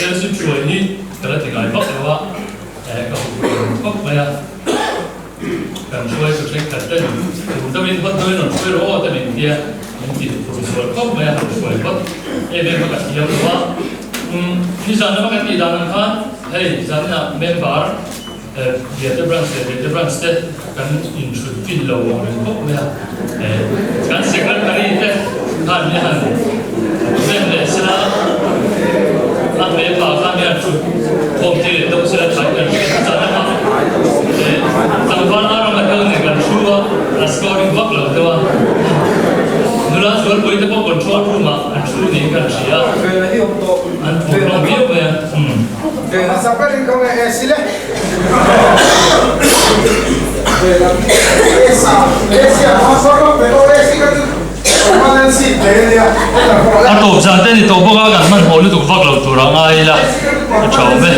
Fellowship hruai hi ka la ti ngai vak lo a, ka hmu pui lo khawp mai a. Kan hruai chu thenkhat ten tum deuhin hawt deuhin rawn hruai rawh aw te min tia, min ti phur zual khawp mai a, han hruai phawt em em a ka thiam lo a. Umm nizan lama kan tih dan ang khan hei zaninah member Biate branch leh Biate branch te kan inhrut fin lo ang reng khawp mai a, kan secretary te khan mi han rem leh sela, a hmelpa khan mi han hrut khawm tir leh deuh sela thain kan hriat a zan a, tlangval a ram a tel nen kan thu a, a scoring vak lo deuh a, nula zualpui te pawh control room ah an thu niin kan hria a, an phur hlawm viau mai a. A tawp zan te ni tawh bawk a, kan hmanhmawh lutuk vak lo tur a ngai ila a tha awm e.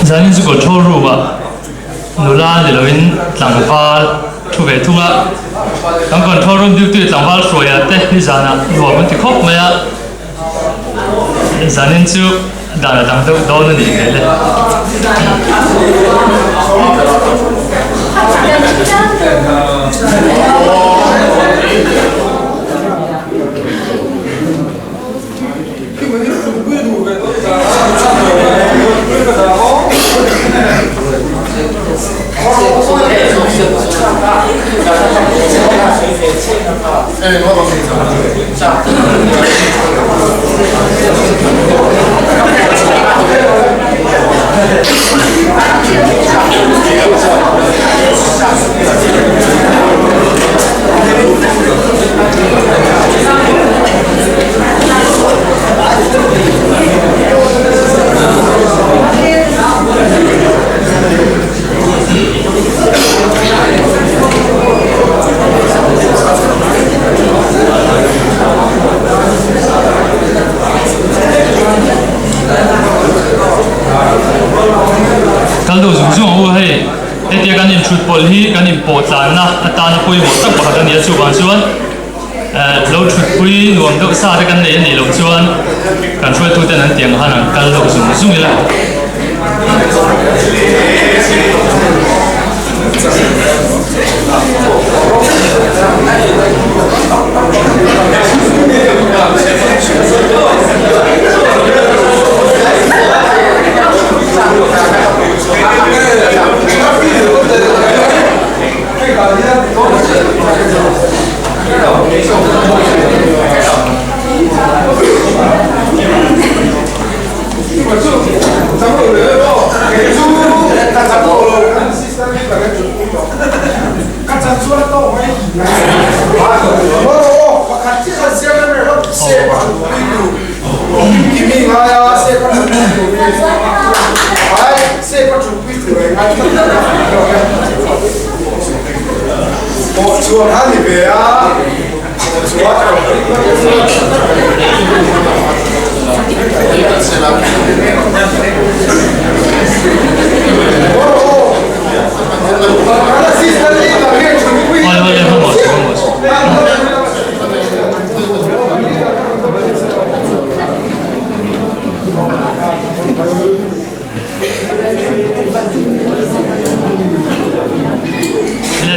Zanin chu control room ah nula ni lovin tlangval thu ve thung a, kan control room duty tlangval hruaia te nizanah nuam an ti khawp mai a. Zanin chu dan a dang deuh dawn a nih hmel e. Kal deuh zung zung ang u hei, hetia kan inthut pawlh hi kan inpawh tlanna atana pawimawh tak pakhat a ni a, chuvang chuan lo thutpui nuam deuh sa te kan nei a nih loh chuan kan hruaituten an tiang khan an kal deuh zung zung ila.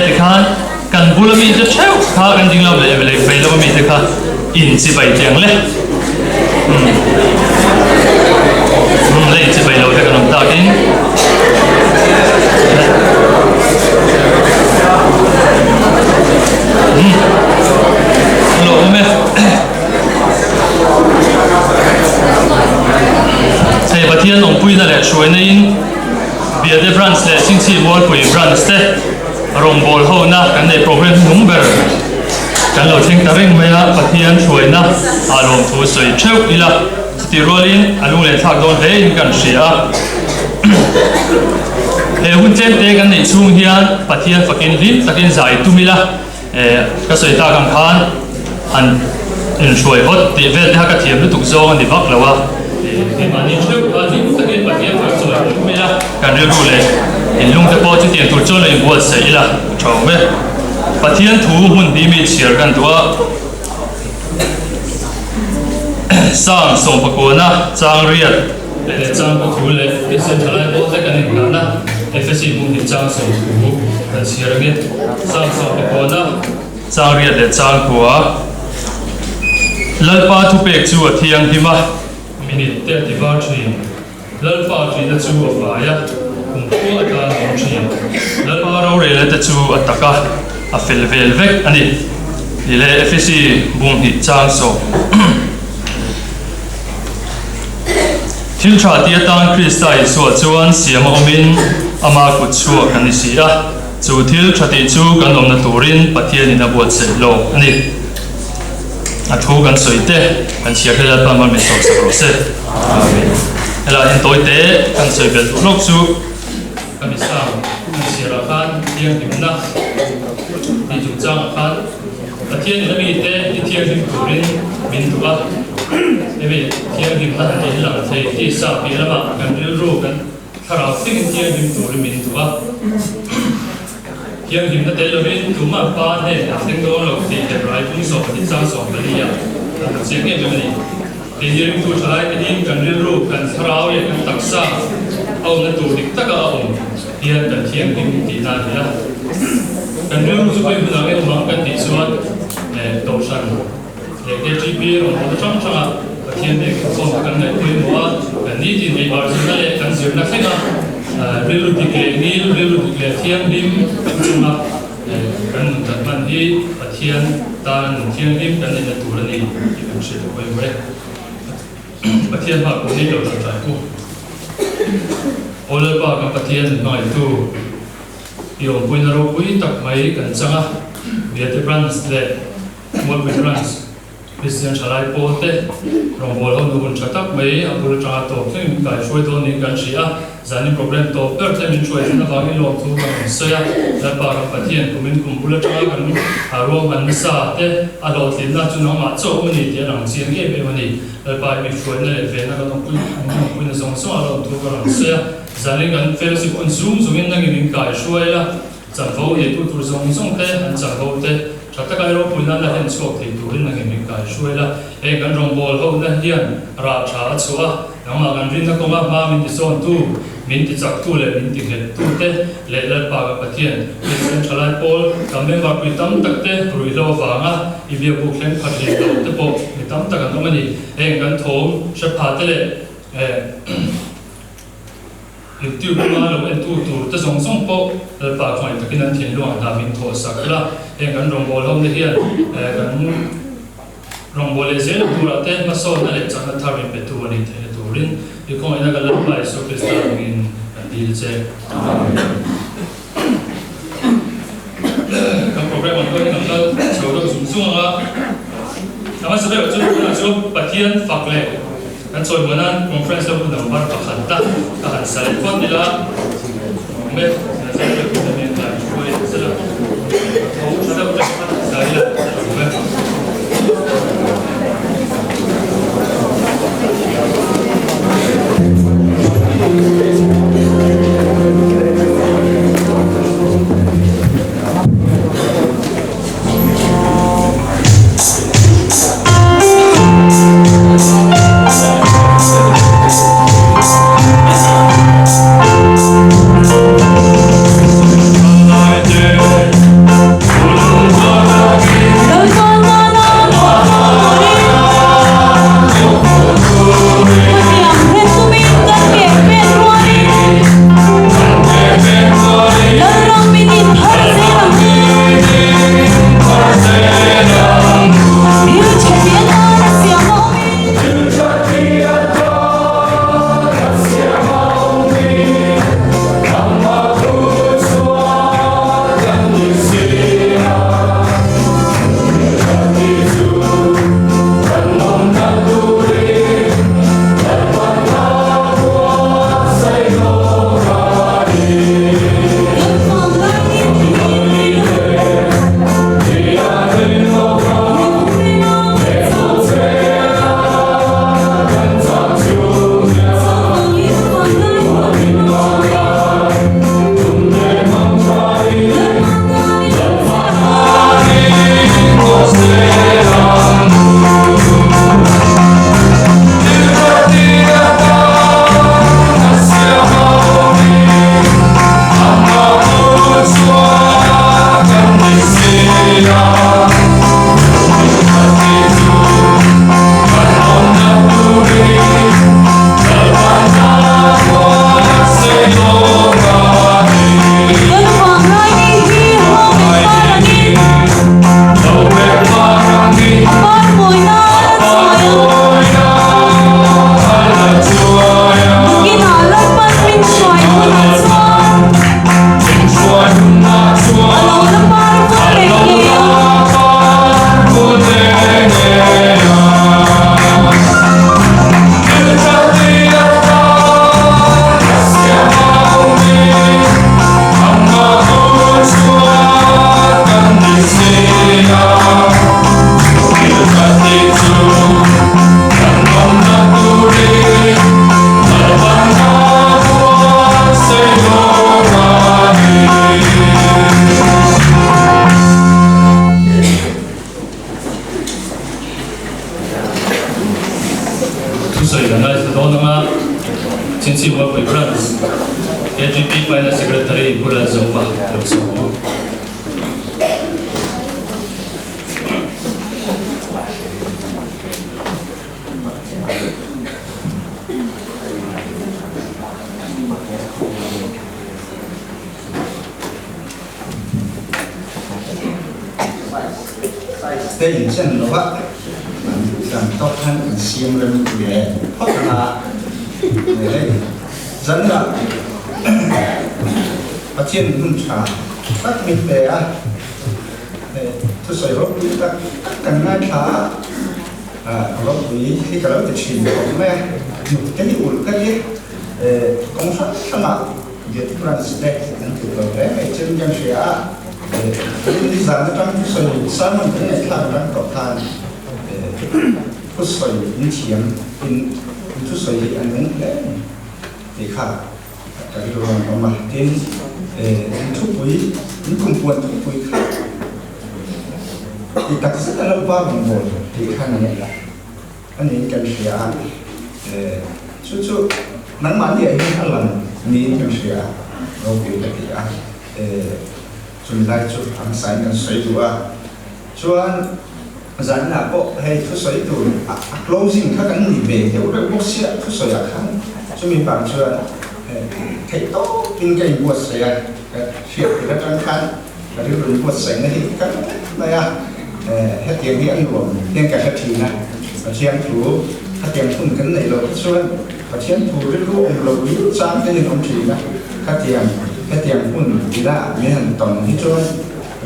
Tikhan kan bula mite theuh kha kan ding lo leh leh vei lova mite kha in chibai tiang le umm la in chibai lo te kan awm takin umm a lo awm e. Hei Pathian awmpuina leh hruaina in Biate Branch leh Chingchhi Mualpui Branch te rawngbâwl hona kan neih program hnung ber kan lo thleng ta reng mai a, Pathian hruaina ah lawmthu sawi theuh ila chutih rualin a lunglen thlak dawn hle in kan hria a. He hun tlem te kan neih chhung hian Pathian fakin hlim takin zai tum ila. Ka sawi tak ang khan han inhruai hawt tih vel te kha ka thiam lutuk zawng a ni vak lo a. Keimahni theuh kha hlim takin Pathian kan sawi hawt mai a. Kan rilru leh inlung te pawh chutiang tur chuan lo inbuatsaih ila a tha awm e. Pathian thu hmun hi mi chhiar kan duh a. Psalm sawmpakuana chang riat leh chang pathu leh Kristian thalai pawl te kan inhlan a, Efesi hmun hi chang sawmthu kan chhiar ange. Psalm sawmpakuana chang riat leh chang kua Lalpa thupek chu a thianghlim a, minute te a ti var thin. Lalpa ṭihna chu a fai a, kumkhua atan a awm ṭhin. Lalpa rorelna te chu a tak a, a fel vel vek a ni. Tih leh Efesi bung hnih chang sawm. Thil tha ti atan Krista Isua chuan siam a awmin ama kut chhuak kan ni si a, chu thil tha tih chu kan awmna turin Pathianin a buatsaih lo a ni. A thu kan sawi te kan chhiar hle Lalpa mal min sawmsak rawh se. Amen. Helai hian tawi te kan sawi belh duh lawk chu ka misang kan chhiarah khan thianghlimna tih chungchangah khan Pathianin a mite i thianghlim turin min duh a, hemi thianghlimna han tih hi lang thei tisa piah lamah kan rilru kan thlarau thlengin thianghlim turin min duh a. Thianghlimna tel lovin tumah pa hnen a thleng dawn lo tih Hebrai bung 12 chang 14 ah kan hmu chiang em em a ni. Keini ringtu thalai te hi kan rilru, kan thlarau leh kan taksa a awmna tur dik taka a awm hian kan thianghlim tihna a ni a. Kan rilru chu pawi hmunah nge awm ang kan tih chuan Kohhran leh KTP rawngbawlna hrang hranga Pathian biak inkhawm kha kan ngaih pawimawh a, kan nitin ei bar zirna leh kan zirna thlenga rilru dik leh ngil, rilru dik leh thianghlim chunga kan nun kan hman hi Pathian tana nun thianghlim kan nihna tur a ni tih kan hriat a pawimawh e. Pathian hma pawh ni lo tangtai u. Aw Lalpa kan Pathian hmangaihtu i awmpuina ropui tak mai kan chang a, Biate Branch leh Mualpui Branch Kristian thalai pawl te rawngbâwl ho nu hun tha tak mai a bul atanga tawp thleng min kaihruai dawn niin kan hria a, zanin program tawp ber te min hruai thin avangin lawmthu kan rawn sawi a, Lalpa kan Pathian kumin kum bul atanga kan ruahman nasa te a hlawhtlinna chu nangmah chauh awm a ni tih a lang chiang em em a ni. Lalpa i mi hruaina leh venna kan awmpui min awmpuina zawng zawngah lawmthu ka rawn sawi a, zanin kan fellowship hun zung zungin nangin min kaihruai la, Chanvo neitu tur zawng zawng te, an chanvo te tha taka i ropui nana hlen chhuak thei turin nangin min kai hruai la. Heng kan rawngbâwl hohna hian rah tha a chhuah a, nangmah kan rinna kawnga hma min tisawntu, min tichaktu leh min tinghettu te leh Lalpa ka Pathian, Kristian thalai pawl, kan member pui tam tak te ruihhlo avanga i biakbuk thleng khat hlin loh te pawh mi tam tak an awm a ni. Heng kan thawm hre pha te leh YouTube lama lo entu tur te zawng zawng pawh Lalpa khawngaih takin an thinlung ah hna min thawh sak ila, heng kan rawngbâwl ho te hian kan rawngbâwl leh zel turah te hmasawnna leh chakna thar min pe tu a nih theihna turin i khawngaihna kan Lalpa Isua Krista hmingin kan dil che. Amen. Kan program ang pawhin kan kal chho deuh zung zung ang a, a hmasa ber chu tunah chu Pathian fak leh Kan chawi maw nan conference ho number pakhat ta ka han sa leh phawt ila awm e, Nazareth pawh hian ka hruai zela tho tha deuh te kha sa ila awm e. Thusawi kan ngaithla dawn ang a, Chhinchhip Mualpui Branch KGP Finance Secretary Pu Lalzawma lo sawm ang. Te inchen lo a, an duhdan tawk khan an siam rem ve phawt ang a, hei zanah Pathian hun tha tak min pe a, thusawi ropui tak tak kan ngaithla a, ropui hi ka lo ti thin khawp mai a, hnuk te hi ulh ka ti kawng hrang hrangah Biak Branch te an tluk lo hle mai chuan kan hria a, nizan atang thusawi sermon kan ngaihthlak atang tawh khan thusawi in thiam in thusawi hi a nung hle mai tih kha ka rilru an awm a, tin in thupui in kumpuan thupui kha ti tak zet a lo va rawn bawl tih kha ni a niin kan hria a, chu chu nangmahni ah hian a lang niin kan hria a, ropui ka ti a, chumi lai chu a hmasa in kan sawi duh a, chuan zaninah pawh hei thusawi tur a closing kha kan ni ve deuh reuh bawk sia thusawi ah khan chumi vang chuan theih tawp in ka inbuatsaih a, ka hriat tir atang khan Ka rilru buatsaihna hi ka hre vek mai a, hetiang hi a nuam hian ka hre thin a, Pathian thu khatiang hun kan neih loh te chuan Pathian thu rilru awm lo liu chang te hian awm thin a, khatiang hetiang hun ila min han tawn hi chuan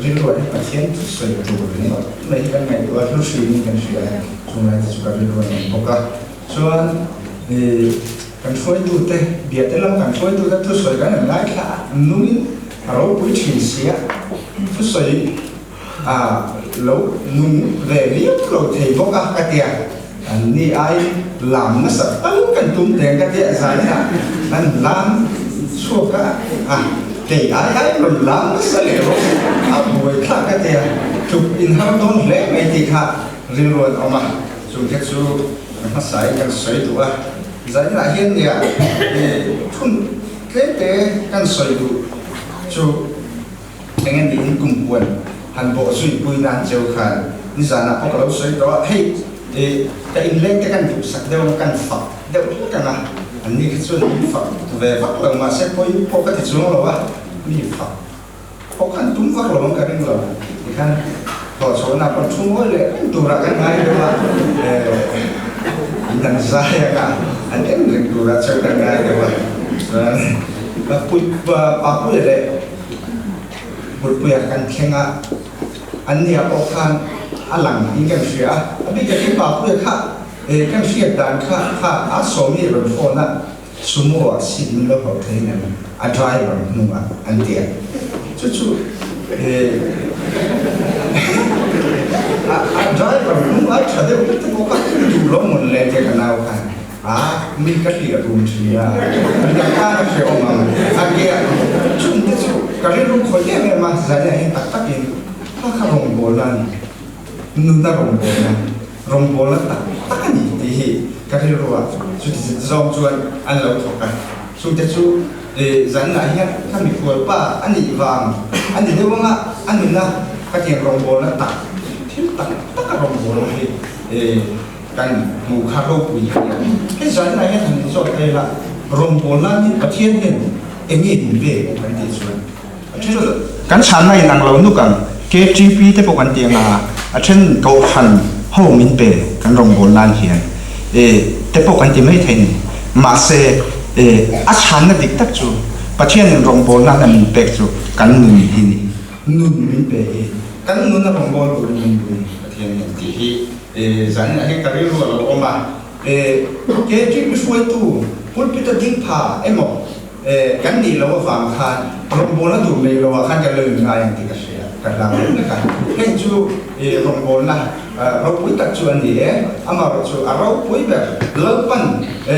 rilruah hian Pathian thu sawi tur ringawt mai hi kan ngaihtuah a, hlu hrin in kan hria a, chunglai te chu ka rilru a nuam bawk a, chuan kan hruaitute biate lam kan hruaitute thusawi kan han ngaithla a, nungin A ropui thin sia, thusawi a lo nung ve viau lo thei bawk a ka tia, an ni ai lam nasa tal kan tum teng ka tia zainah an lam chhuak a, a kei ai ai rawn lam nasa leh rawh a buai thlak ka tia, tluk in har dawn hle mai tih kha rilru an awm a, chung te chu ka hmasa in kan sawi duh a, zainah hian nia thun Tlemte kan sawi duh chu eng nge niin kum puan han bawh zui pui nan cheu khan nizanah pawh ka lo sawi tawh a, hei ka inleng te kan duhsak deuh ang kan fak deuh hlek ang a, an ni kha chuan min fak ve vak lo mahse pawi pawh ka ti chuang lo a, mi fak pawh khan tum vak lo ang ka ring lo tikhan hlawhchhuahna pawh thu ngawi leh reng turah kan ngai deuh a, in an zai ang a, an en reng turah chuan kan ngai deuh a, chuan Papuia leh Bulpuia kan thleng a, an nia pawh khan a lang in kan hria a, a bik takin Papuia kha kan hriat dan kha kha a sawmi rawn phone a, Sumo ah seat min lo hauh thei ngem a driver hnungah an ti a, chu chu a driver hnung ai tha deuh hlek te pawh kha duh lo mawn le tia ka nau khan a mi ka hliah rum thin a, mi dang tan a hrehawm ang a tia chung te chu ka rilru khawih em em a, zaniah hian tak takin kha kha rawngbawlna a ni, nuna rawngbawlna. Rawngbawlna tak tak a ni tih hi ka rilru ah chuti zet zawng chuan an lo thawk a. Chungte chu zanah hian ka mikhual pa a nih vang a ni deuh anga a nuna ka tiang rawngbawlna tak thil tak tak a rawngbawlna hi kan hmuh kha ropui a ni a. Hei zanah hian han inzawt ta ila rawngbawlna nih Pathian hian eng nge min pek kan tih chuan A then chu kan chhanna in ang lo nuk ang, KTP te pawh kan ti ang a, a then Kohhran ho min pe kan rawngbâwl nan hian e te pawh kan ti mai thei ni. Mahse e a chhanna dik tak chu Pathianin rawngbâwl nana min pek chu kan nun hi ni. Nun min pe hi kan nuna rawngbâwl turin min duh ni Pathian hian tih hi e zaninah hian ka rilru a lo awm a. E KTP hruaitu pulpit a ding pha emaw E, kan nih loh avang khan rawngbawlna tur nei loah khan kan lo inngai ang tih ka hria, ka hlau deuh hlek a. Heng chu e rawngbawlna ropui tak chu a ni e, amaherawhchu a ropui ber Lalpan e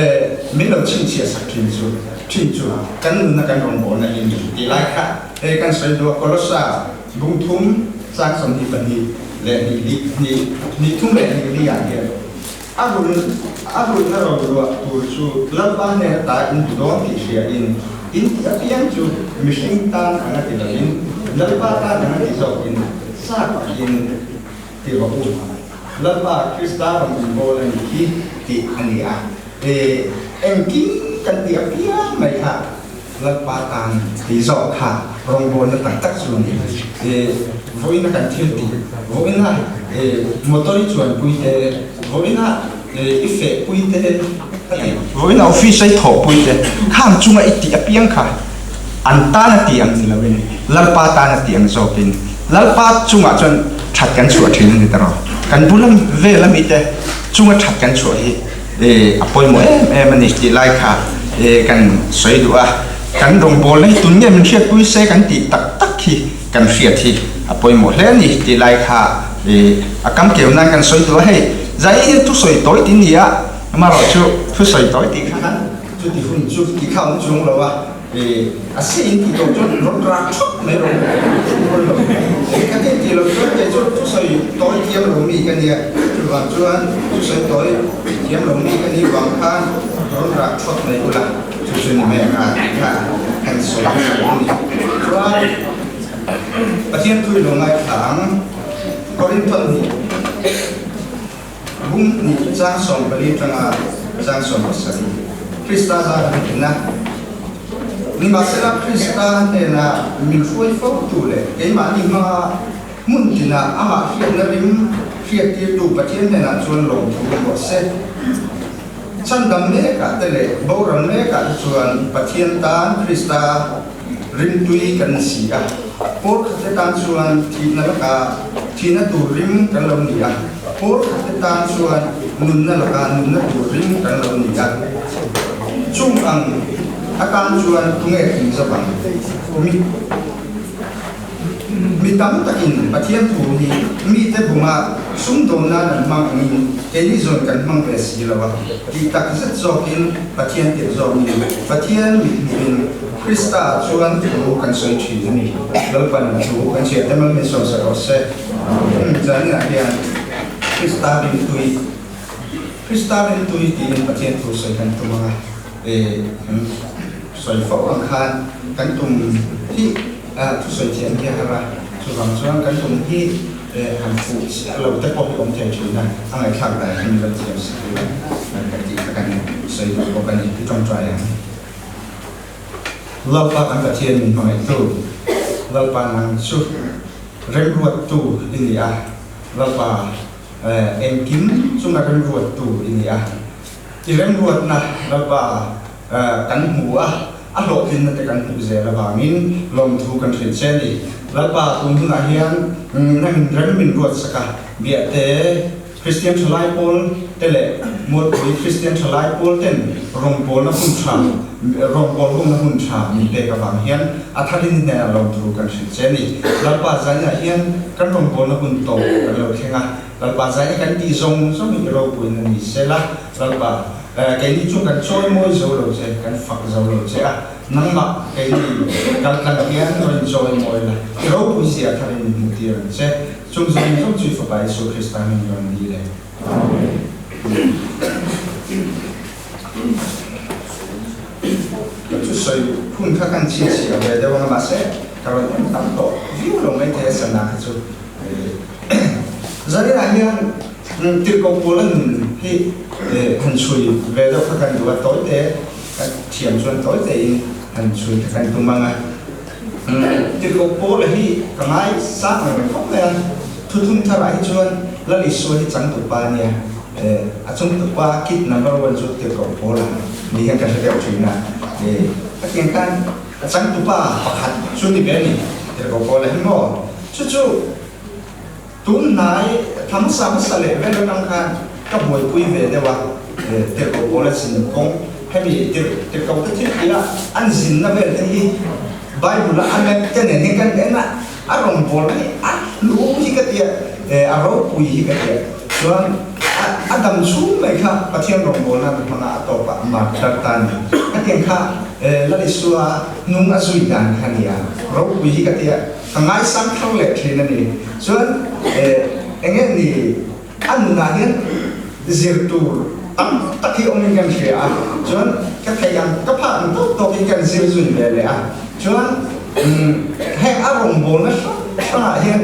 min lo chhinchhiah sak thin chu thin chu kan nuna kan rawngbawlna hi a ni tih lai kha e kan sawi duh a, Kolosa bung thum chang 22 leh hnih hnih hnih thum leh hnih li ah hian. A rul a rulna ro ruah tur chu Lalpa hnen ata in hmu dawn tih hria in, in tih apiang chu mihring tan anga ti lovin Lalpa tan anga ti zawkin chak takin ti rawh u. Lalpa Krista rawn inbawl a nih hi tih a ni a. E, engkim kan tih apiang mai kha Lalpa tan tih zawk kha rawngbawlna tak tak chu a ni. E, vawiina kan thil tih, vawiina e, motor i chuanpui te, vawiina e, i fehpui te, ka ti, vawiina office a i thawhpui te, khang chunga i tih apiang kha an tan a tih ang ni lovin Lalpa tan a tih ang zawkin Lalpa chungah chuan that kan chhuah thin a ni ta rawh. Kan bula vel ami te chunga that kan chhuah hi a pawimawh em em a ni tih lai kha kan sawi duh a, kan rawngbawlna hi tun nge min hriatpui se kan tih tak tak hi kan hriat hi a pawimawh hle a ni tih lai kha a kam keu nan kan sawi duh a, hei zai hi thusawi tawi tih ni a, amaherawhchu thusawi tawi tih khan chuti hun chu tih kha a awm chuang lo a. A si in ti tawh chuan rawn rak thawt mai rawh u lo. Ka ti ti lo chuan kei chu thusawi tawi thiam lo mi ka nia, chuvang chuan thusawi tawi thiam lo mi ka nih vang khan rawn rak thawt mai ula chu chu ni mai ang a tih kha han sawi hmasa a ni. Chuan Pathian thu i lo ngaithla ang, Korinthon nih Bung hnih chang 14 tanga chang 17, Krista zar a hnehna. Nimahsela Krista hnena min hruai fo tu leh keimahni hmanga hmun tinah amah hriatna rim hriattirtu Pathian hnenah chuan lawmthu rawh se. Chhandam mekah te leh boral mekah te chuan Pathian tan Krista rimtui kan ni si a, pawl khat te tan chuan thihna laka thihna tur rim kan lo ni a, pawl khat te tan chuan nunna laka nunna tur rim kan lo ni a. Chung ang atan chuan tunge tling zawk ang? Mi. Mi tam takin Pathian thu hi mite bunga sumdawn nan an hmang angin keini zawn kan hmang ve si lo a, tih tak zet zawkin Pathian tirh zawkin Pathian mithmuhin Krista chuan thu kan sawi thin a ni. Lalpan thu kan chhiar te mal min sawmsa rawh se. Zaninah hian Krista rimtui, Krista rimtui tiin Pathian thu sawi kan tum ang a, kan sawi fo ang khan kan tum hi Thusawi thiam hi a har a, chuvang chuan kan tum hi han fuh chiah lo te pawh hi awm thei thin a, a ngaihthlak dan hi min lo thiam si tur a kan tih kha kan sawi duh bawk a ni, i tawngtai ang. Lalpa kan Pathian min hmangaihtu, Lalpa nang chu remruattu i ni a, Lalpa engkim chunga remruattu i ni a, i remruatna Lalpa kan hmu a, a hlawhtlinna te kan hmuh zel avangin lawmthu kan hrilh che a ni. Lalpa, tun hunah hian nangin rem min ruatsak a, biahte Kristian thalai pawl te leh Mualpui Kristian thalai pawl ten rawngbawlna hun tha, rawngbâwl hunna hun tha min pek avang hian a tharin hnenah lawmthu kan hrilh che a ni. Lalpa, zainah hian kan rawngbawlna hun tawp kan lo thleng a, Lalpa zaina kan tih zawng zawng i ropuina ni sela, Lalpa, keini chu kan chawimawi zo lo che, kan fak zo lo che a, nangmah keini kaltlang hian rawn chawimawi la, i ropui zia tharin min hmuh tir ang che. Chung zawng zawng chu i Fapa Isua Krista hming rawn ni le. Amen. Ka thusawi hun kha kan chhinchhiah ve deuh ang a, mahse ka rawn en tam tawh viau lo maithei a sana kha chu. Zaninah hian tirhkoh pawl a nun hi han chhui ve deuh kha kan duh a, tawi te ka thiam chuan tawi tein han chhui kha kan tum ang a. Tirhkoh pawl hi ka ngai sang reng reng khawp mai a, thuthum tharah hi chuan Lal Isua hi changtupa a nia, a chungtupa kid number one chu tirhkoh pawl a ni hian ka hre deuh thin a, hetiang khan a changtupa pakhat chu ni ve a ni tirhkoh pawl a hi maw? Chu chu tunhnai thla hmasa hmasa leh vel atang khan ka buaipui ve deuh a, tirhkoh pawl a zin kawng hemi tirhkoh te thil tih a an zinna vel te hi Bible a a map te nen hian kan en a, a rawngbawlna hi a hlu hi ka tia, a ropui hi ka tia. Chuan a dam chhung mai kha Pathian rawngbawlna an hmang a, a tawpah martyr ta a ni. Hetiang kha Lalisua hnung a zui dan kha a ni a, ropui hi ka tia. Ka ngaisang thar leh thin a ni. Chuan eng nge ni a nunah hian zir tur tam tak hi awmin kan hria a, chuan ka theih ang ka phak ang tawk tawkin kan zir zui ve leh a, chuan heng a rawngbawlna hrang hrangah hian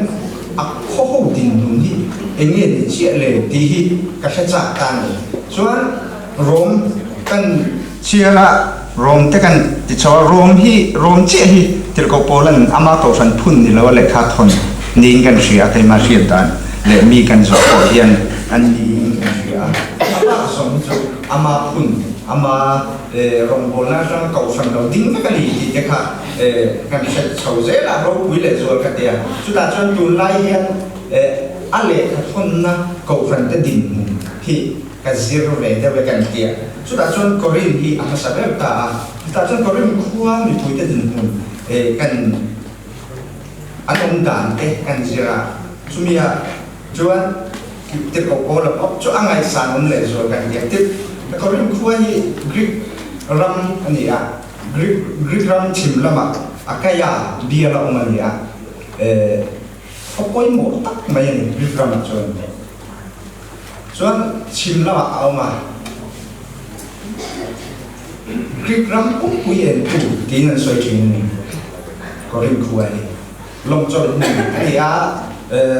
a khaw ho dinhmun hi eng nge ni chiah le tih hi ka hre chak ta a ni. Chuan Rom kan chhiar a, Rom te kan ti chho a, Rom hi Rom chiah hi Tirhkoh Paula'n ama kohhran phun ni lo a lehkha thawn niin kan hria a, keimah hriat dan leh mi kan zawh pawh hian an niin kan hria a. A bak zawng hi chu ama phun, ama rawngbawlna atanga kohhran lo ding vek a ni tih te kha kan hre chho zel a, ropui leh zual ka ti a. Chutah chuan tunlai hian a lehkha thawnna kohhran te dinhmun hi ka zir ve deuh e kan ti a, chutah chuan Korin hi a hmasa ber ta a, chutah chuan Korin khua mipuite dinhmun kan an awm dan te kan zir a, chumia chuan Tirhkoh Paula pawh chu a ngaihsan awm leh zual kan ti a, tin Korin khua hi Greek ram a ni a, Greek Greek ram chhim lama Achaia biala awm a ni a, khaw pawimawh tak mai a ni Greek ramah chuan. Chuan chhim lamah a awm a, Greek ram pumpui entu tiin an sawi thin a ni. Korinth khua hi lawngchawlh hmun a ni a,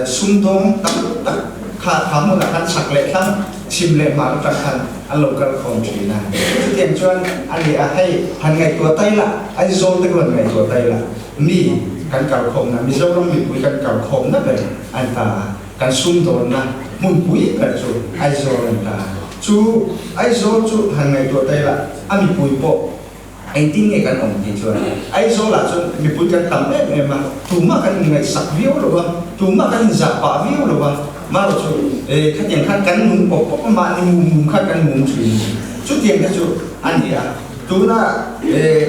sumdawng tam tak kha kha hmunah khan chhak leh thlang, chhim leh hmar atang khan an lo kal khawm thin a. Chutiang chuan a ni a, hei han ngaihtuah tai la, Aizawl te khan ngaihtuah tai la, mi kan kal khawmna, Mizoram mipui kan kal khawmna ber an ta a. Kan sumdawnna hmunpui ber chu Aizawl a ni ta. Chu Aizawl chu han ngaihtuah ta ila, a mipui pawh engtin nge kan awm tih chuan Aizawlah chuan mipui kan tam em em a, tumah kan inngaihsak viau lo a, tumah kan inzah pah viau lo a, marawh chu khatiang khan kan nung pawp pawp a, mahni mum mum khan kan mum thin. Chutiang te chu a ni a. Tuna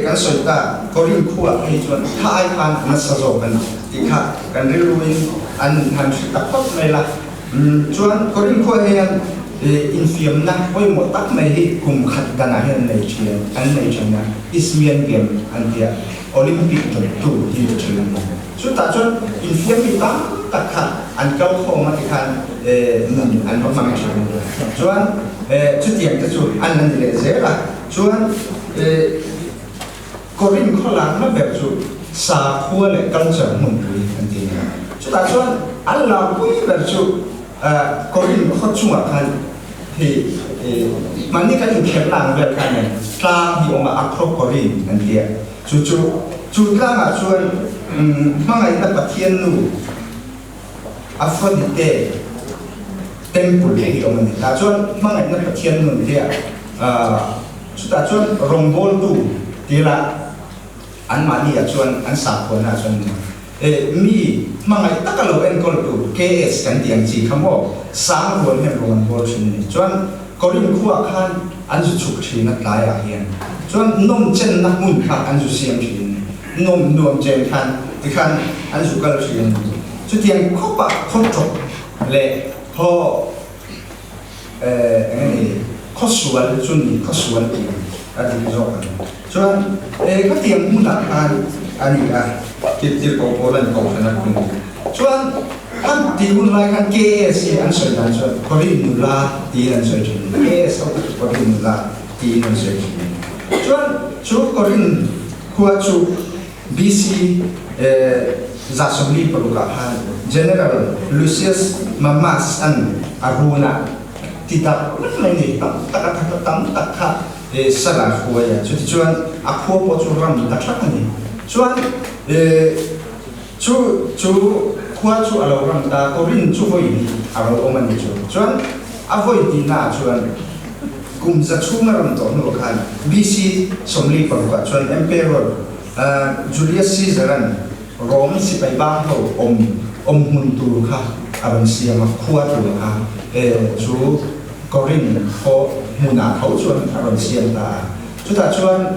kan sawi ta Korin khuaah phei chuan tha ai khan a nasa zawk a ni tih kha kan rilruin an han hre ta phawt mai la. Chuan Korin khuaah hian infiamna pawimawh tak mai hi kum khat danah hian an nei thin, an nei thin a, Isthmian Game an tia, Olympic dawttu hi ni thin a ni. Chutah chuan infiam mi tam tak kha an kal khawm a tikhan nun an va hmang thin a ni. Chuan chutiang te chu an la ni leh zel a. Chuan Korin khaw lakna ber chu sakhua leh culture hmunpui an ti a. Chutah chuan an lakpui ber chu Korin khaw chungah khan hei mahni kan inkhelhna ang vel khan nen tlang hi awm a, Acrokorin an ti a. Chu chu chu tlangah chuan hmangaihna Pathian nu Aphrodite temple hi awm a ni. Tah chuan hmangaihna Pathian nun hi chutah chuan rawngbawltu tila anmahni ah chuan an sakhuana ah chuan mi hmangaih taka lo enkawltu KS kan tih ang chi kha maw sang rual hian rawn an bawl thin a ni. Chuan Korinth khuaah khan an zu chhuk thin a tlaiah hian chuan nawm chenna hmun kha an zu siam thin a ni. Nawm nuam chen khan tikhan an zu kal thin a ni. Chutiang khawpah khaw tawp leh khaw eng nge ni khaw sual chu ni khaw sual tih a dik zawk ang. Chuan khatiang hmunah khan a ni a, tirhkoh pawl an kohhran a phun. Chuan an tih hun lai khan KS hi an sawi dan chuan Korin nula tiin an sawi thin. KS ho kha chu Korin nula tiin an sawi thin. Chuan chu Korin khua chu BC 146 ah khan General Lucius Mammas an a run a, ti dak vek mai ni, tam tak a that a, tam tak kha sal a hruai a, chutichuan a khua pawh chu ram ta thak a ni. Chuan chu chu khua chu a lo ram ta, Korin chu vawi hnih a lo awm a ni chu. Chuan a vawi hnihna ah chuan kum za chhung a ram tawh hnuah khan BC 46 ah chuan Emperor Julius Caesar-a'n Rome sipai bang ho awm awm hmun tur kha a rawn siam a, khua tur kha chu Korinth khaw hmunah tho chuan a rawn siam ta a. Chutah chuan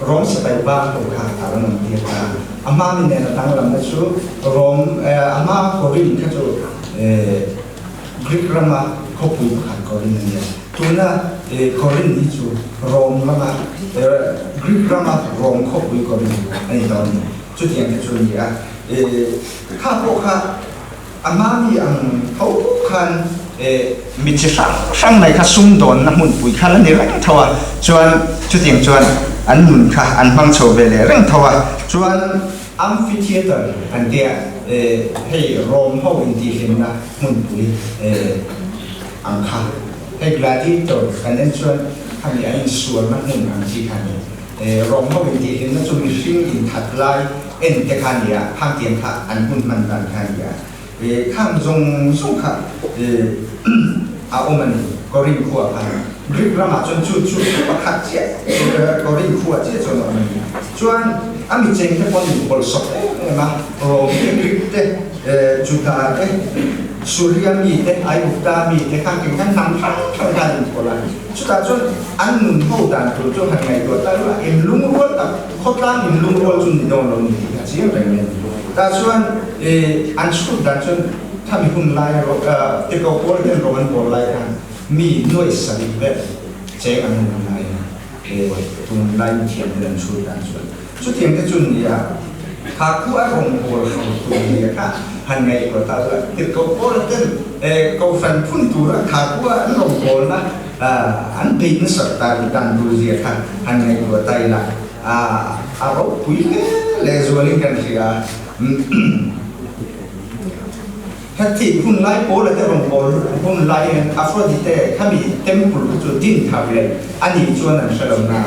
Rome sipai bang ho kha a rawn awm tir ta a. A hma mi nen a danglamna chu Rome a hma Korinth kha chu Greek rama khawpui pakhat Korinth a nia. Tuna Korinth hi chu Rome rama Greek rama Rome khawpui Korinth a ni tawh a ni. Chutiang te chu a ni a. Kha pawh kha a hma mi ang tho khan. Mi chi hrang hrang mai kha sumdawnna hmunpui kha la ni reng tho a, chuan chutiang chuan an nun kha an hmang chho ve leh reng tho a. Chuan amphitheatre an tia, hei Rome ho intihhlimna hmunpui ang kha, hei gladiator kan en chuan khami an insualna hmun ang chi kha a ni. Rome ho intihhlimna chu mihring inthat lai en te kha a ni a, khangtiang kha an hun hman dan kha a ni a. Khang zawng zawng kha a awm a ni, Korin khua khan. Greek ramah chuan chu chu pakhat chiah Korin khua chiah chuan a awm a ni. Chuan a mi chengte pawh an inpawlhsawp em em a, Rom te, Greek te, Juda te, Suria mi te, Aigupta mi te kha keng khan hnam hrang hrang kha an inpawlh a. Chutah chuan an nun ho dan tur chu han ngaihtuah ta reuh a, inlungrual tak, khawtlang inlungrual chu ni dawn lo ni tih kha chiang reng mai a ni. Tah chuan an chhut dan chuan khami hun lai tiko pawl ten rawng an bawl lai khan mi nuai sarih vel cheng an awm lai a, tun lai mithiam ten an chhut dan chuan chutiang te chu ni a, kha khu a rawng bawl ho tur nia kha han ngaihtuah ta chuan tiko pawl ten kohhran phun tura kha khu a an rawng bawlna an beih nasat dan tur zia kha han ngaihtuah ta ila. A ropui hle lehzualin kan hria. Heti hun lai Paula te rawn pawl hun laiin Aphrodite khami temple kha chu din thar leh a nih chuan an hre lo na.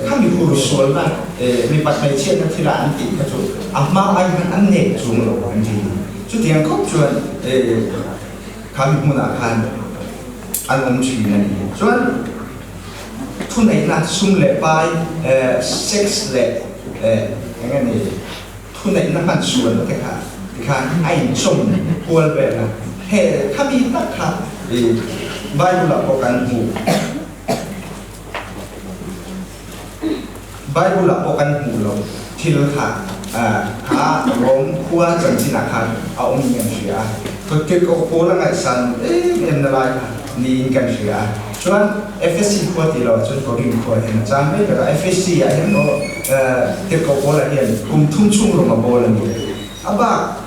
Khami hur sualna mipat hmeichhiatna thila an tih kha chu a hma ai khan an nek chung lo an ti. Chutiang khawp chuan khami hmunah khan an awm thin a ni. Chuan. Thuneihna sum leh pai, sex leh eng nge ni, thuneihna hman sualna te kha tikhan a inchawm kual vel a. He khami tak kha Bible ah pawh kan hmu. Bible ah pawh kan hmuh lo thil kha kha Rom khua chanchin ah khan a awm in kan hria a, Tirhkoh Paul a ngaihsan em em na lai kha niin kan hria a. Chuan Efesi khua tih lo ah chuan Korin khua hian a chang mai ber a, Efesi ah hian aw Tirhkoh Paul ah hian kum thum chhung rawng a bawl a ni. A bak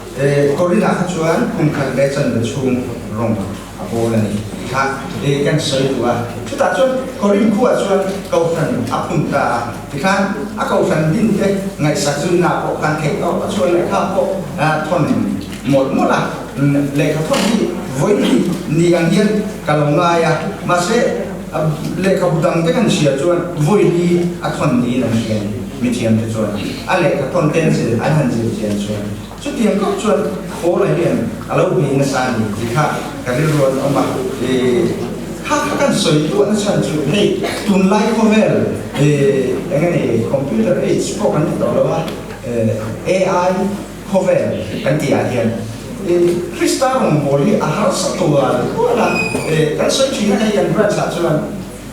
Korin ah kha chuan kum khat leh chanve chhung rawng a pawl a ni tih kha kan sawi duh a. Chutah chuan Korin khuaah chuan kohhran a phun ta a, tikhan a kohhran dinte ngaihsak zunna pawh khan theih tawp a chhuah lehkha pawh thawn mawlh mawlh a. Lehkha thawn hi vawi ni ang hian ka lo ngai a, mahse lehkhabu dangte kan hria chuan vawi li a thawn niin an hria a ni. Mithiamte chuan a lehkha thawn te an han zir chian chuan. Chutiang kawp chuan Paula hian a lo bei nasa a ni tih kha ka rilru an awm a. Kha kha kan sawi duah na chhan chu hei tunlai khawvel eng nge ni computer age pawh kan ti tawh lo a, AI khawvel kan tih ah hian Krista rawngbâwl hi a harsa tual tual a. Kan sawi thin a hei kan branch ah chuan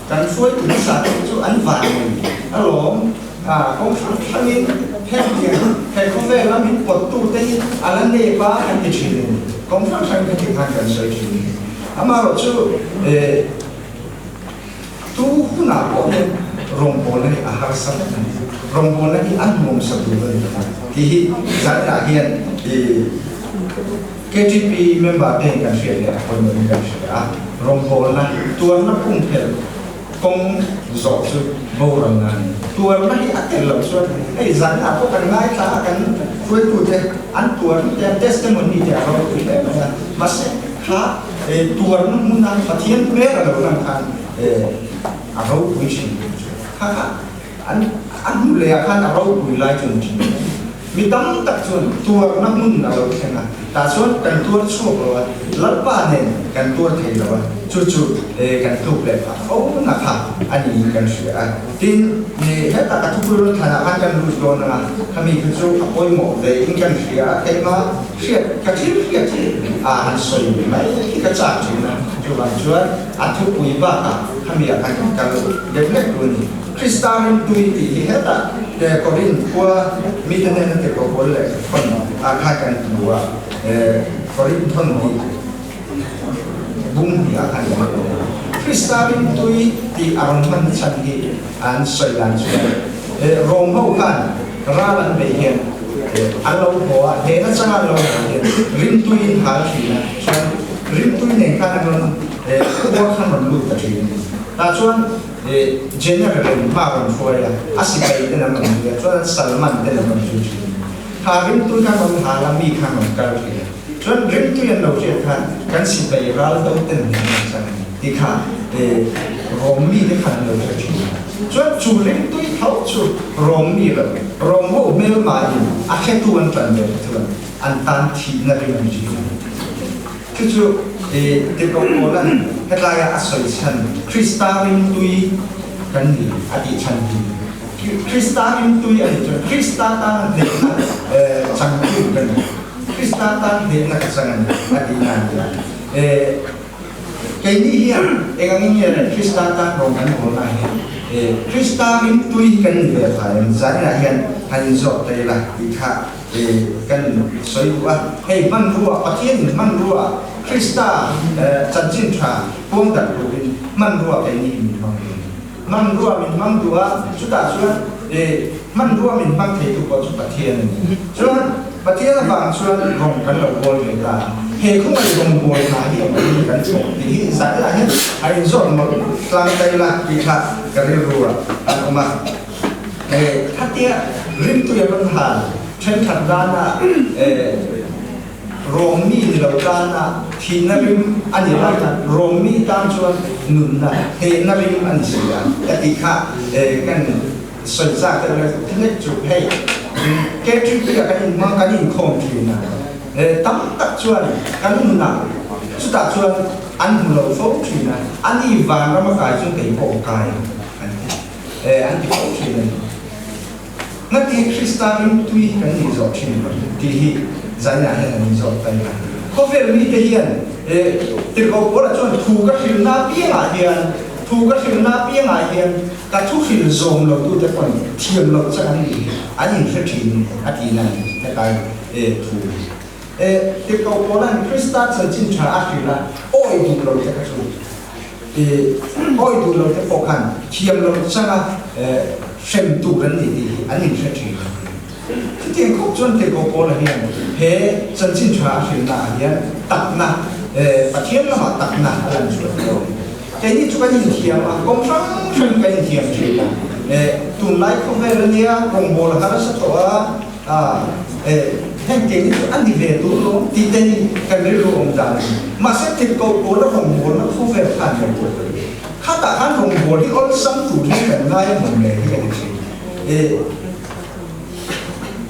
Kan hruaitu hmasa te chu an vanglei alawm. Kawng hrang hrangin hetiang he khawvel a min pawttu te hi a la nep a kan ti thin a ni. Kawng hrang hrangin heti khan kan sawi thin a ni. Amaherawh chu tu hunah pawh hian rawngbawlna hi a harsa vek a ni. Rawngbawlna hi a nuamsa tur a ni lo tih hi zanah hian KTP member te kan hriat leh a pawimawhin kan hria a, rawngbawlna tuarna pumphel kawng zawh chu boralna a ni. Tuarna hi a tel loh chuan hei zanah pawh kan ngaithla a, kan hruaitute an tuarna te an testimony te a ropui hle mai a, mahse kha tuarna hmuna Pathian hmel a lo lan khan a ropui thin kha kha an a hnu leh ah khan a ropui lai chu an thin a ni. Mi tam tak chuan tuarna hmun a lo thleng a, tah chuan kan tuar chhuak lo a, Lalpa nen kan tuar thei lo a, chu chu kan tluk leh phah fo na kha a niin kan hria a. Tin, hetah ka thupui rawn thlanah khan kan lut dawn ang a, khami kha chu a pawimawh ve in kan hria a, keimah hriat ka thil hriat hi a han sawi mai hi ka chak thin a, chuvang chuan a thupui bakah khami ah khan kan kal lek lek duh a ni. Krista rimtui tih hi hetah Korin khua mite hnena tirhkoh pawl leh thawn ah khan kan hmu a, Korin thawn hi bung hnih ah khan kan hmu a. Krista rimtui tih a rawn hman chhan hi an sawi dan chuan Rom ho khan ral an beih hian an lo haw a, hnehna changa an lo haw hian rimtui in hal thin a, chuan. Rimtui nen khan an rawn khua khan rawn lut ta thin a ni. Tah chuan General in hma rawn hruai a, a sipai ten an rawn zui a, chuan Salman ten an rawn zui thin a ni. Kha rimtui khan rawn hal a, mi khan rawn kal thin a. Chuan rimtui an lo hriat khan kan sipai ral do ten nen an rawn chang a ni tih kha Rom mite khan an lo hre thin a. Chuan chu rimtui tho chu Rom mi lo, Rom ho hmelmain a hretu an tan ve kha chuan an tan thihna rim an thin a ni. Chu chu Tirhkoh Paula'n hetlaia a sawi chhan Krista rimtui kan ni a tih chhan hi Krista rimtui a nih chuan Krista tana hnehna changtu ka ni, Krista tan hnehna ka chang a ni a tihna a ni a. Keini hian eng angin nge Krista tan rawng kan bawl lai hian Krista rimtui hi kan ni ve fai em? Zaninah hian han inzawt ta ila tih kha kan sawi duh a, hei hmanrua, Pathianin hmanrua Krista chanchin tha puang darh turin hmanrua keini hi min hmang duh a ni. Hmanrua min hmang duh a, chutah chuan hmanrua min hmang theitu pawh chu Pathian a ni. Chuan Pathian avang chuan rawng kan lo bawl ve ta a, he khawngaih rawng bawl hna hi a awm in kan chhawk tih hi zailah hian a inzawt mawlh tlang daih la tih kha ka rilru ah an awm a. Khatia rimtui a rawn hal thenkhat dana rawngmi ni lo tana thihna rim a ni lai khan rawngmi tan chuan nunna hnehna rim a ni si a ka tih kha kan sawi zak deuh lai hlek chu hei KTP ah kan inhmang kan inkhawm thin a tam tak chuan kan nunah chutah chuan an hmu lo fo thin a ani vanram a kai chu kei pawh ka kai an ti. An ti fo thin a ni. Ngati Krista rimtui hi kan nih zawh thin tih hi zainah hian an inzawt ta ila. Khawvel mite hian tirhkoh Paula chuan thu ka hrilhna apiangah hian thu ka hrilhna apiangah hian ka thu hrilh zawm lo tute pawn thiam loh chang an nih hi an inhre thin a tihna a ni hetlai thu hi. Tirhkoh Paula'n Krista chanchin tha a hrilh a, awi duh lo te kha chu awi duh lo te pawh khan thiam lo changa hrem tur an ni tih hi an inhre thin a ti. Chutiang khawp chuan Tirhkoh Paula hian he chanchin tha a hrilhna ah hian takna, Pathian lamah takna a lan chhuah tawh. Keini chu kan inthiam a, kawng hrang hrangin kan inthiam thin a. Tunlai khawvel ania rawngbâwl a harsa tawh a, A, e, heng keini chu a ni ve tur lawm tih te hi kan rilru awm dan a ni. Mahse tirhkoh pawl a rawngbawlna khawvel khan kan buai ta lo. Khatah khan rawngbâwl hi awlsam tur hi kan ngai a hmawm leh hi ka ti thin. E,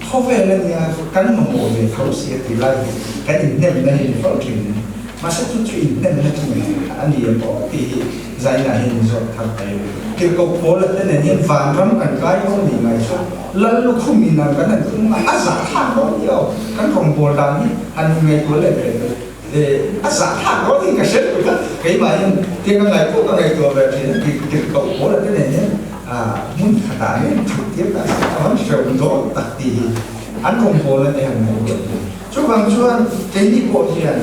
khawvel a nia, kan mamawh ve tho si a ti lai hi kan inhnemna hi ni fo thin a ni. Mahse chu chu inhnemna chu a ni em aw tih hi zainah hian inzawt thar ta ila. Tirhkoh pawl a te nen hian vanram kan kai dawn nih ngai chuan Lal lukhum in ang kan han tum a, a zahthlak dawn ni aw, kan rawngbâwl dan hi han inngaihtuah leh ve tawh e, a zahthlak dawn hi ka hre lut a, keimahin tiang ka ngaihtuah ka ngaihtuah ve thin a, tirhkoh pawl a te nen hian hmun khatah hian thut tir ta se a van hrehawm dawn tak tih hi an rawngbâwl a te han ngaihtuah thin. Chuvang chuan keini pawh hian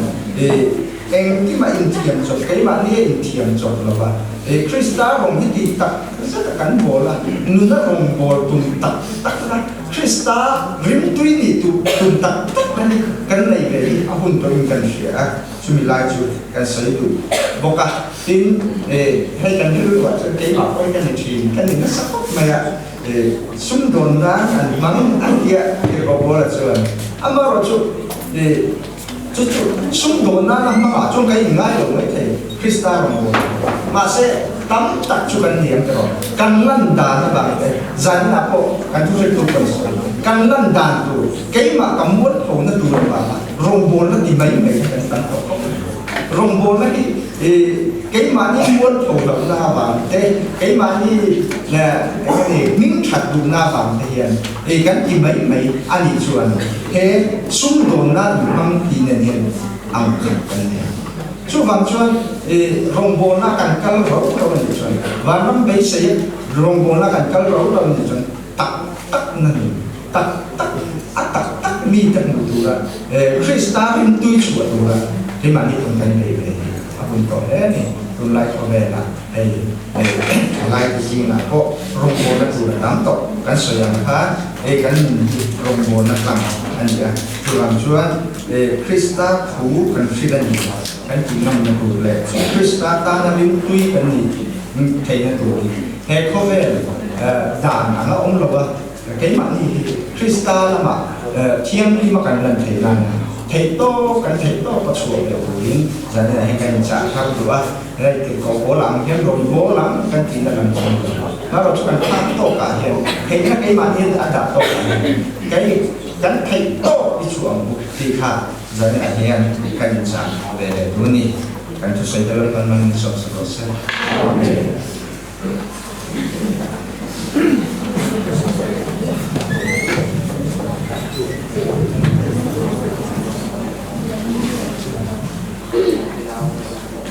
engkimah inthiam chawp, keimahni a inthiam chawp lo va, Krista rawng hi tih tak zet a kan bawl a, nuna rawng bawl tum tak tak na, Krista rimtui nih tum tak tak na hi kan nei ve hi a hun tawhin kan hria a, chumi lai chu kan sawi duh bawk a. Tin, hei kan rilruah chuan keimah pawh hi ka ni thin, ka ni nasa khawp mai a. Sumdawn nan an hmang an tia tirhkoh Paula chuan amaherawhchu chu chu sumdawn nana hmangah chuan kan inngai lo mai thei Krista rawngbâwl mahse tam tak chu kan ni ang erawh kan lan dan avang te zaninah pawh kan thuhriltu kan sawi kan lan dan tur keimah ka mualphona tur avanga rawngbâwlna ti mai mai hi kan tam tawh khawp mai. Rawngbâwlna hi Keimahni mualpho lohna avang te, keimahni hming that duhna avang te hian ei kan ti mai mai a nih chuan he sumdawnna duhhmang tih nen hian ang khat kan ni a. Chuvang chuan rawngbawlna kan kal ro ro a nih chuan, vanram beiseia rawngbawlna kan kal ro ro a nih chuan tak tak na ni, tak tak a tak tak mite hmuh tura Krista rimtui chhuah tura keimahni tum kan nei ve hi a hun tawh hle a ni. Tunlai khawvelah hei thalai te zingah pawh rawngbawlna tur a tam tawh kan sawi ang khan hei kan nun hi rawngbawlna tlang a ni a, chuvang chuan Krista thu kan hrilh a ni. kan tih ngamna tur leh Krista tana rimtui kan nih theihna turin he khawvel dan anga awm lo a, keimahni hi Krista lamah thianghlim a kan lan theih nan theih tawk kan theih tawk a chhuah leh turin zaninah hian kan inchah thar duh a, hei tirhkoh pawl ang hian rawngbâwl ang kan tihna lam chu a ni lo. Marawh chu kan phak tawkah hian theihna keimahni a dah tawkah hian kei kan theih tawk i chhuah ang u tih kha Zaninah hian kan inchah ve leh tur a ni. Kan thusawi te Lalpan man min sawm sak rawh se. Amen.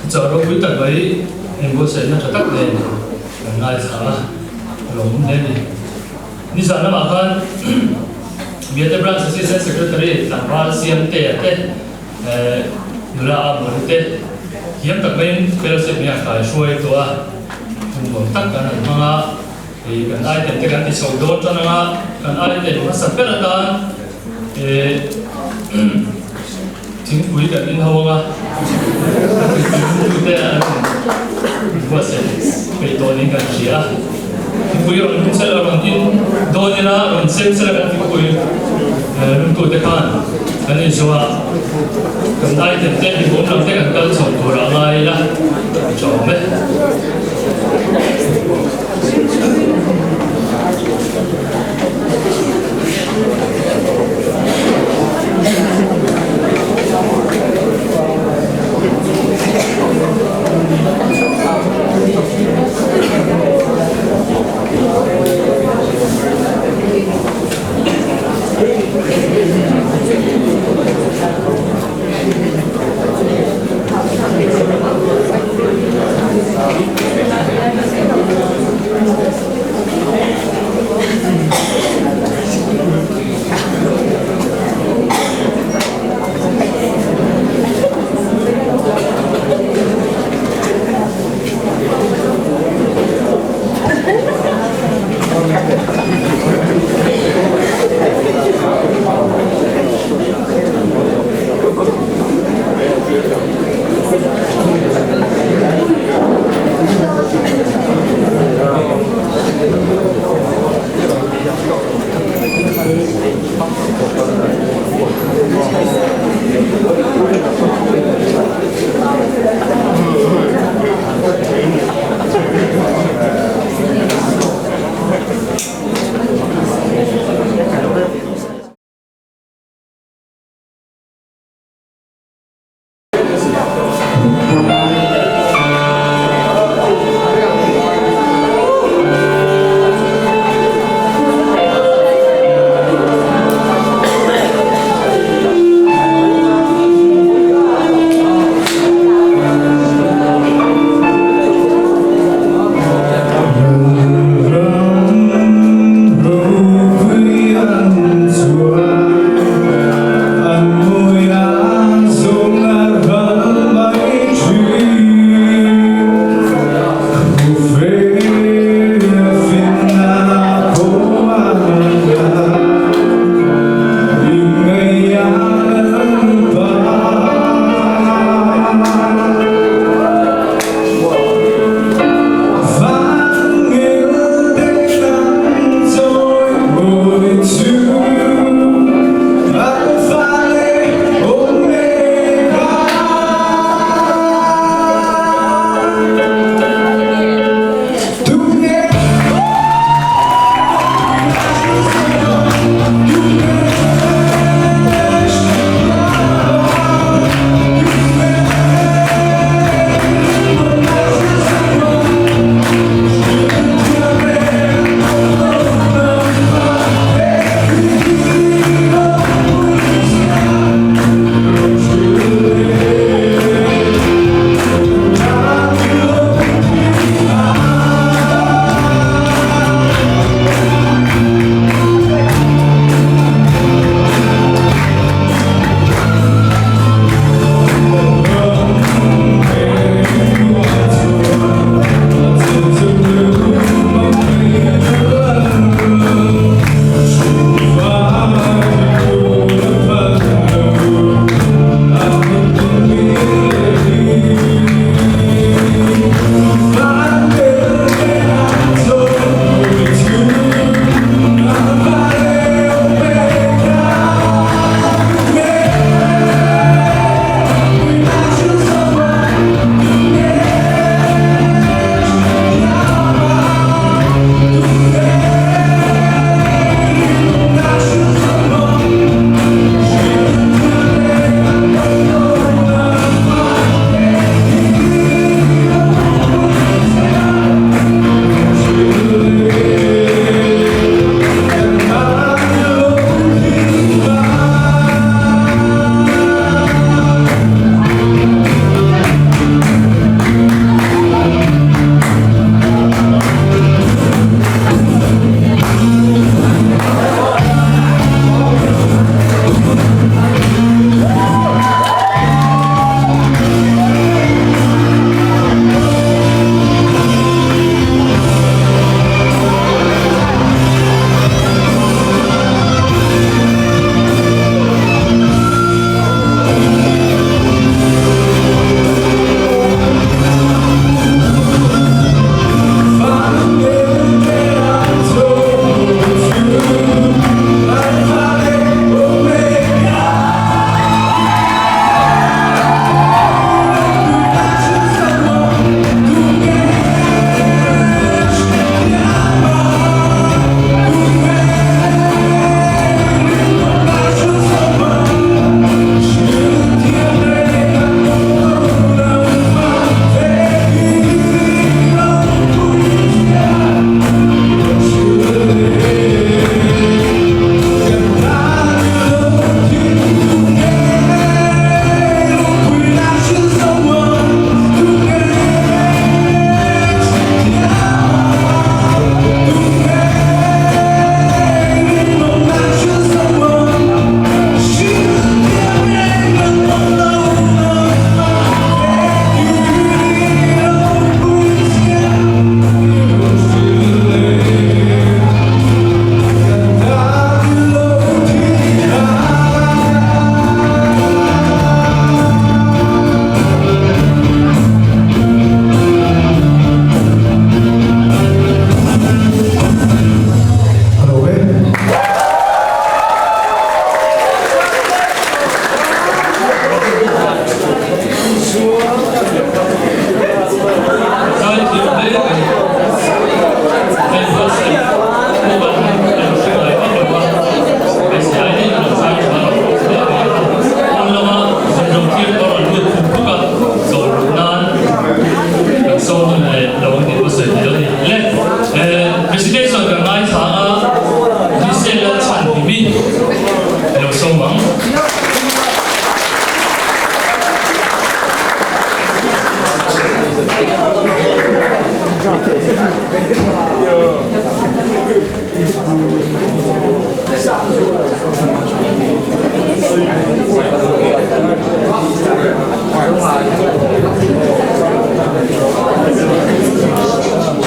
Chah ropui tak mai inbuatsaihna tha tak nen kan ngaithla a, a lawmawm hle a ni. Nizan lamah khan Biate Branch Assistant Secretary tlangval Siamtea te nula a Mawli te thiam tak maiin fellowship hi an kai hruai tawh a, hun nuam tak kan han hmang a, hei kan item te kan ti chho dawn tan anga kan item hmasa ber atan thingpui kan in ho anga thingpui te an buatsaih peih tawh niin kan hria a, thingpui rawn lum sela rawn in dawn ila rawn sem sela kan thingpui lumtu te khan kan inzawh a, kan item te hlimawm lam te kan kal chho tur a ngai ila tha awm e.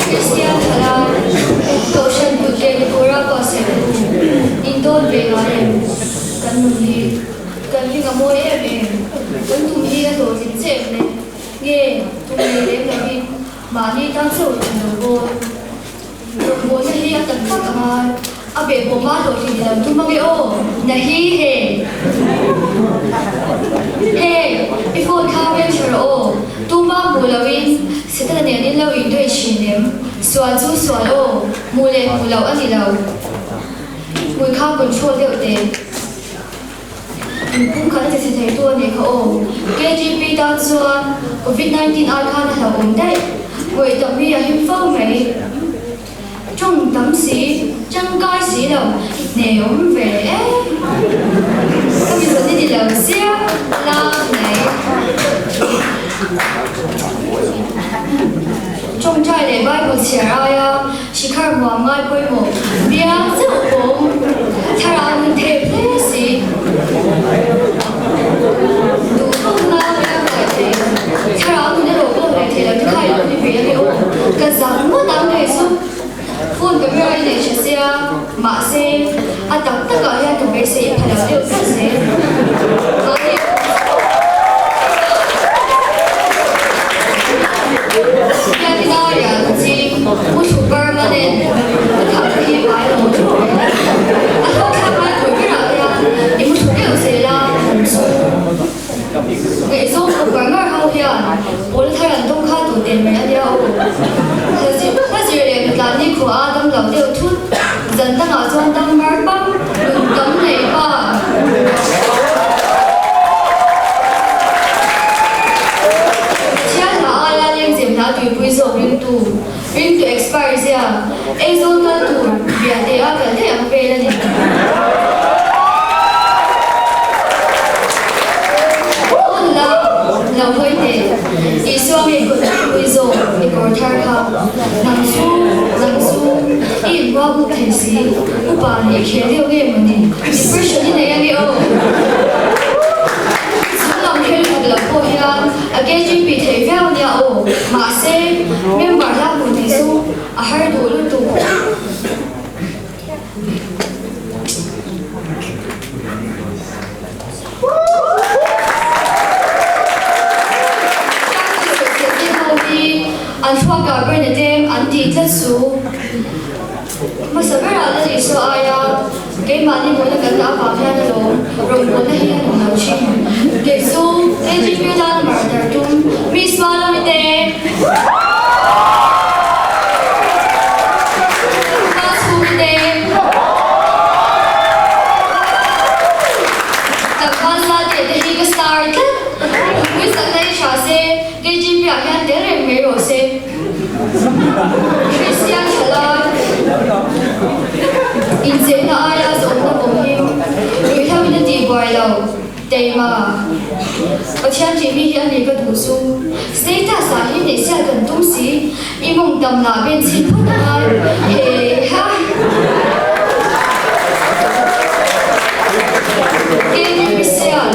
Kristian thalai, Kohhran kut leh Nikura pawh serh u, in dawn ve ngai em? Kan nun hi kan hling a mawi em em, kan tum hi a hlawhtling che em le? Nge tum nei lem lovin mahni tan chauh in lo bawl? Rawngbawlna hi a tak tak a ngai, a behbawm a hlawhtling i lo tum ange aw, na hi he. Hey, i phone kha veng tha rawh aw, tuma hmuh loin Setana nen in lo indawih thin em? Sual chu sual aw, hmuh leh hmuh loh a ni lo. Hmui kha control deuh teh. Inpum khat a che chhe theitu a nih kha aw. KGP tan chuan Covid 19 ai khan a hlauhawm daih. Ngawih tam hi a him fo mai. Tawng tam si, tangkai si lo, hneawm ve e. Ka mi zawn i ni lo sia la mai. Tawngtai leh Bible chhiar aia Shikhar muang ngai pawimawh biang chauh pawm thlarau nun thep hle si. Duh tawkna biang kai thei thlarau nun erawh pawh leh thei lo te kha i lo ni ve a ni aw. Ka zak ngawt ang hei chu phone camera i nei tha sia mahse a tak takah hian ka beisei i pha lo deuh tlat zel. Mahni Biakina riah ka ching, Pu Thluparma nen ka thah te hi pai lo theuh ve. A hlawhthlak lai tur berah hian i mu thlu deuh zel a, chu ngaihzawng kawp ngar ngar ho hian pawl thar an dawng kha tur ten mai a nia aw. Hla zir leh hna tlan ni khua a dam lo deuh thut, zan dangah chuan dam mar pam, nun tam nei pa. Pathian hla aia lengzem hla tuipui zawk ringtu, ringtu expire zia, eizawn kal tur bia te a kal daih ang vel a ni. Aw nula, lo hawi teh, Isua ngei kawt tuipui zawk i kawr thar kha, nang chu, nang chu, i inhua buk thei si, upa nih i khel deuh nge mawni, depression i nei a ni aw. Chunglam thil khat loh pawh hian a KGP theih viau nia aw, mahse member hla hmuh theih chu a har duh lutuk. Party sawisel te ho hi an thluakah brain a tlem an tih tlat su. Hmasa berah la Isua aia keimahni mawina kan dah avang hian alawm rawngbawlna hi a hmu lo thin. Kei chu KGP tan mar dar tum Miss Malawmi te! Pa chhungi te! Tlangval za teh te hi ka star tlat. Nupui sakna hi tha se KGP ah hian tel reng mai rawh se. Kristian thalai incheina aia zawhna awm hi ruihhlo in a tihbuai lo, teima. Pathian tihmi hi a ni ka duh chu. Status ah hi neihsial kan tum si, i mawng tam lah ben chhin phawt a ngai he ha. Keini misial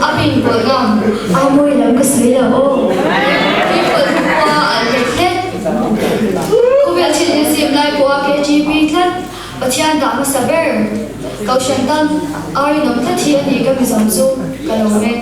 a bin pawlh ngam a mawi lo ka sawi lo aw. Tuipawlh khua an let hlet. Khawvel thil in zim lai pawha KGB tlat Pathian dah hmasa ber Kohhran tan a rinawm tlat hi a ni ka mizawm chu ka lo mek.